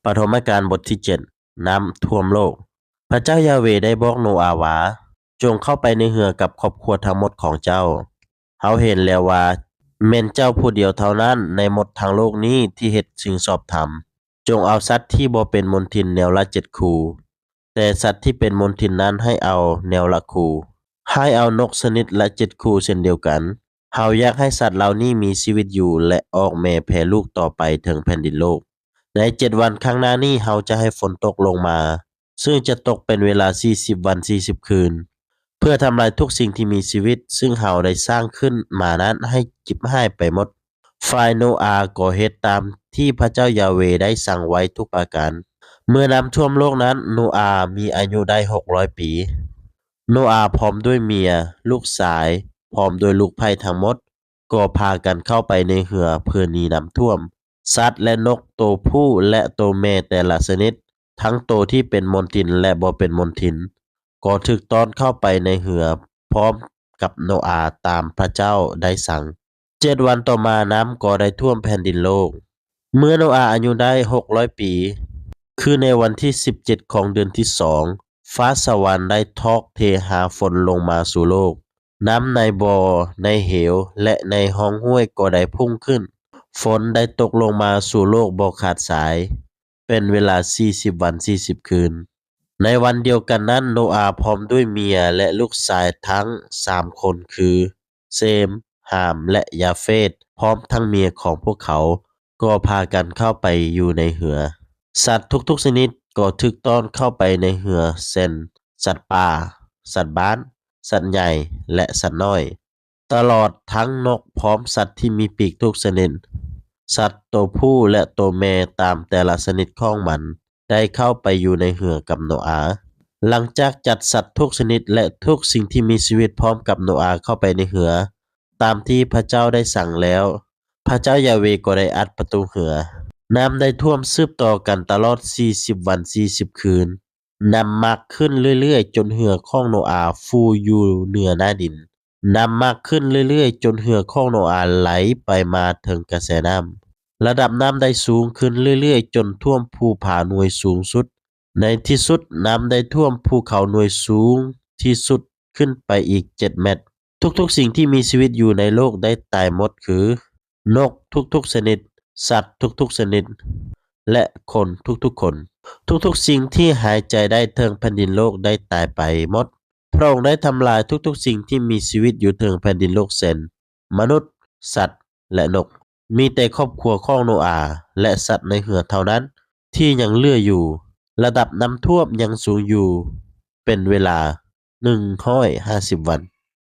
ປະຖົມມະການບົດທີເຈັດ ນ້ຳຖ້ວມໂລກ. ພະເຈົ້າຢາເວໄດ້ບອກໂນອາວ່າ, ຈົ່ງເຂົ້າໄປໃນເຮືອກັບຄອບຄົວທັງໝົດຂອງເຈົ້າ. ເຮົາເຫັນແລ້ວວ່າ ແມ່ນເຈົ້າຜູ້ດຽວເທົ່ານັ້ນໃນໝົດທັງໂລກນີ້ທີ່ເຮັດສິ່ງຊອບທຳ. ຈົ່ງເອົາສັດທີ່ບໍ່ເປັນມົນທິນແນວລະເຈັດຄູ່, ແຕ່ສັດທີ່ເປັນມົນທິນນັ້ນໃຫ້ເອົາແນວລະຄູ່. ໃຫ້ເອົານົກຊະນິດລະເຈັດຄູ່ເຊັ່ນດຽວກັນ. ເຮົາຢາກໃຫ້ສັດເຫຼົ່ານີ້ມີຊີວິດຢູ່ ແລະ ອອກແມ່ແຜ່ລູກຕໍ່ໄປເທິງແຜ່ນດິນໂລກ. ໃນເຈັດວັນຂ້າງໜ້ານີ້ເຮົາຈະໃຫ້ຝົນຕົກລົງມາ, ຊຶ່ງຈະຕົກເປັນເວລາສີ່ສິບວັນສີ່ສິບຄືນ, ເພື່ອທຳລາຍທຸກສິ່ງທີ່ມີຊີວິດ, ຊຶ່ງເຮົາໄດ້ສ້າງຂຶ້ນມານັ້ນໃຫ້ຈິບຫາຍໄປໝົດ. ຝ່າຍໂນອາກໍເຮັດຕາມທີ່ພະເຈົ້າຢາເວໄດ້ສັ່ງໄວ້ທຸກປະການ. ເມື່ອນ້ຳຖ້ວມໂລກນັ້ນ, ໂນອາມີອາຍຸໄດ້ຫົກຮ້ອຍປີ. ໂນອາພ້ອມດ້ວຍເມຍ, ລູກຊາຍ, ພ້ອມດ້ວຍລູກໃພ້ທັງໝົດ, ກໍພາກັນເຂົ້າໄປໃນເຮືອເພື່ອໜີນ້ຳຖ້ວມ. ສັດ ແລະ ນົກໂຕຜູ້ ແລະ ໂຕແມ່ແຕ່ລະຊະນິດ, ທັງໂຕທີ່ເປັນມົນທິນ ແລະ ບໍ່ເປັນມົນທິນ, ກໍຖືກຕ້ອນເຂົ້າໄປໃນເຮືອພ້ອມກັບໂນອາຕາມພະເຈົ້າໄດ້ສັ່ງ. ເຈັດວັນຕໍ່ມາ, ນ້ຳກໍໄດ້ຖ້ວມແຜ່ນດິນໂລກ. ເມື່ອໂນອາອາຍຸໄດ້ຫົກຮ້ອຍປີ, ຄືໃນວັນທີສິບເຈັດຂອງເດືອນທີສອງ, ຟ້າສະຫວັນໄດ້ຖອກເທຫາຝົນລົງມາສູ່ໂລກ. ນ້ຳໃນບໍ່, ໃນເຫວ ແລະ ໃນຮ່ອງຫ້ວຍກໍໄດ້ພຸ້ງຂຶ້ນ. ຝົນໄດ້ຕົກລົງມາສູ່ໂລກບໍ່ຂາດສາຍ, ເປັນເວລາສີ່ສິບວັນສີ່ສິບຄືນ. ໃນວັນດຽວກັນນັ້ນ, ໂນອາພ້ອມດ້ວຍເມຍ ແລະ ລູກຊາຍທັງສາມຄົນ ຄື ເຊມ, ຫາມ ແລະ ຢາເຟດ, ພ້ອມທັງເມຍຂອງພວກເຂົາ, ກໍພາກັນເຂົ້າໄປຢູ່ໃນເຮືອ. ສັດທຸກໆຊະນິດກໍຖືກຕ້ອນເຂົ້າໄປໃນເຮືອ, ເຊັ່ນ ສັດປ່າ, ສັດບ້ານ, ສັດໃຫຍ່ ແລະ ສັດນ້ອຍ, ຕະຫຼອດທັງນົກພ້ອມສັດທີ່ມີປີກທຸກຊະນິດ. ສັດໂຕຜູ້ ແລະ ໂຕແມ່ຕາມແຕ່ລະຊະນິດຂອງມັນ ໄດ້ເຂົ້າໄປຢູ່ໃນເຮືອກັບໂນອາ. ຫຼັງຈາກຈັດສັດທຸກຊະນິດ ແລະ ທຸກສິ່ງທີ່ມີຊີວິດພ້ອມກັບໂນອາເຂົ້າໄປໃນເຮືອ, ຕາມທີ່ພະເຈົ້າໄດ້ສັ່ງແລ້ວ, ພະເຈົ້າຢາເວກໍໄດ້ອັດປະຕູເຮືອ. ນ້ຳໄດ້ຖ້ວມສືບຕໍ່ກັນຕະຫຼອດສີ່ສິບວັນສີ່ສິບຄືນ. ນ້ຳມາກຂຶ້ນເລື້ອຍໆ ຈົນເຮືອຂອງໂນອາຟູຢູ່ເໜືອໜ້າດິນ. ນ້ຳມາກຂຶ້ນເລື້ອຍໆ ຈົນເຮືອຂອງໂນອາໄຫຼໄປມາເທິງກະແສນ້ຳ. ລະດັບນ້ຳໄດ້ສູງຂຶ້ນເລື້ອຍໆ ຈົນຖ້ວມພູຜາໜ່ວຍສູງສຸດ. ໃນທີ່ສຸດ, ນ້ຳໄດ້ຖ້ວມພູເຂົາໜ່ວຍສູງທີ່ສຸດຂຶ້ນໄປອີກເຈັດແມັດ. ທຸກໆສິ່ງທີ່ມີຊີວິດຢູ່ໃນໂລກໄດ້ຕາຍໝົດ ຄື ນົກທຸກໆຊະນິດ, ສັດທຸກໆຊະນິດ ແລະ ຄົນທຸກໆຄົນ. ທຸກໆສິ່ງທີ່ຫາຍໃຈໄດ້ເທິງແຜ່ນດິນໂລກໄດ້ຕາຍໄປໝົດ. ພະອົງໄດ້ທຳລາຍທຸກໆສິ່ງທີ່ມີຊີວິດຢູ່ເທິງແຜ່ນດິນໂລກ ເຊັ່ນ ມະນຸດ, ສັດ ແລະ ນົກ. ມີແຕ່ຄອບຄົວຂອງໂນອາ ແລະ ສັດໃນເຮືອເທົ່ານັ້ນທີ່ຍັງເຫຼືອຢູ່. ລະດັບນ້ຳຖ້ວມຍັງສູງຢູ່ເປັນເວລາ ໜຶ່ງຮ້ອຍຫ້າສິບວັນ.